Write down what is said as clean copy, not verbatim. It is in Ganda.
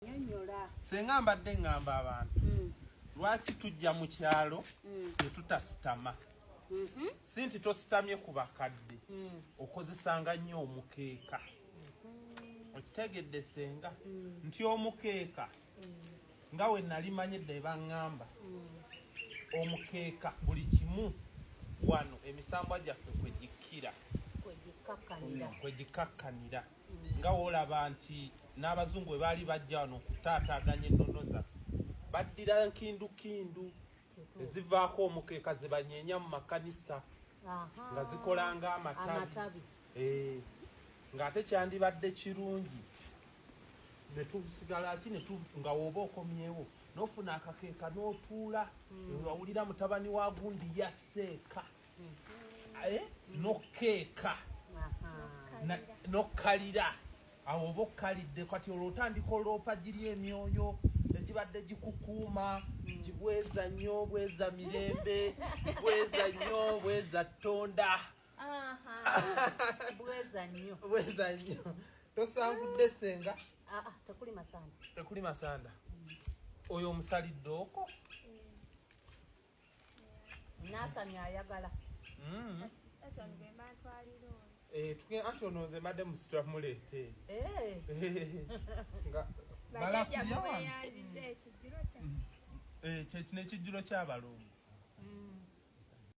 Nyonyola. Senga mbadde ŋŋamba abantu lwaki tujja mu kyalo ne tutasitama. Si nti tositamye ku bakadde, okozesanga nnyo omukeeka. Okitegedde senga nti omukeeka nga we nali manyi edda ebaŋŋamba omukeeka buli kimu wano emisambwa gyaffe kwe gikkira, Kwegikakkanira. Kwe gikakkanira, nga woolaba nti n'abazungu bwe baali bajja wano okutaataaganya ennono zaffe, baddira nkindukindu ezivaako omukeeka ze banyeenya mu makanisa nga zikolanga amatabi. Amatabi. Eh, ng'ate kyandibadde kirungi ne tusigala ki nga woba okomyewo n'ofuna akakeeka n'otuula, wawulira mutabani wa gundi yasseeka, eh, n'okeeka n'okkalira awo oba okkalidde. Kati olwo otandika oloopa giri emyoyo egibadde gikukuuma, gibweza nnyo, bweza mirembe, bweza nnyo, bweza ttonda. Bweza nnyo. Bweza nnyo. Tosangudde senga? Ah, ah, tekuli masanda. Tekuli masanda. Oyo omusalidde okwo. Nasani ayagala. Eh, anti ono nze mbadde musitula muleete. Eh, nga balakulya wano. Eh, kye kino ekijjulo ky'abalongo.